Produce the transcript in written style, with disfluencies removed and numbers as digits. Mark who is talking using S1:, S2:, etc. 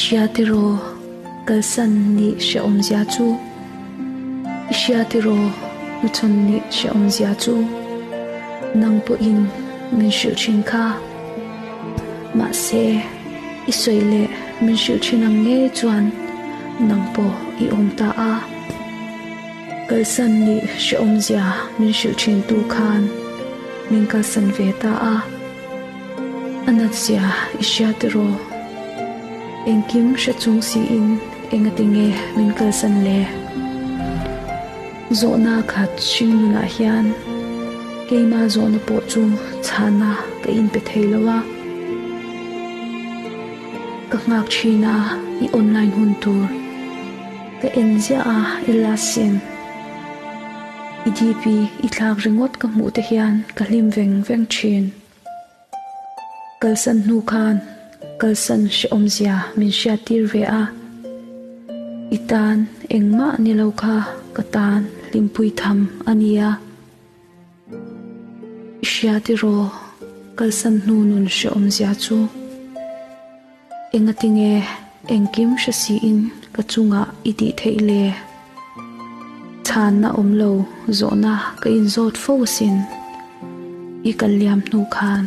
S1: I hria tiraw kalsan nih hrehawm zia chu? I hria tiraw hnuchhawn nih hrehawm zia chu? Nang pawhin min hrilh thin kha. Mahse, i sawi leh min hrilh thin ang ngei chuan nang pawh i awm ta a. Kalsan nih hrehawm zia min hrilh thin tu khan min kalsan ve ta a. A nat zia i hria tiraw? Engkim hre chung siin engati nge min kalsan le? Zawhna khat hring nunah hian keima zawhna pawh chu chhana ka inpe thei lo a. Ka nghak thin a i online hun tur ka en ziah a i last seen. I DP i thlak ringawt ka hmuh te hian ka hlim veng veng thin. Kalsan hnu khan kalsan hrehawmzia min hriattir ve a, i tan engmah ni lo kha ka tan hlimpui tham a nia. I hria tiraw kalsan hnu nun hrehawmzia chu? Engatinge engkim hre siin ka chungah i tih theih le? Chhanna awm lo zawhna ka inzawt fo asin. I kal liam hnu khan.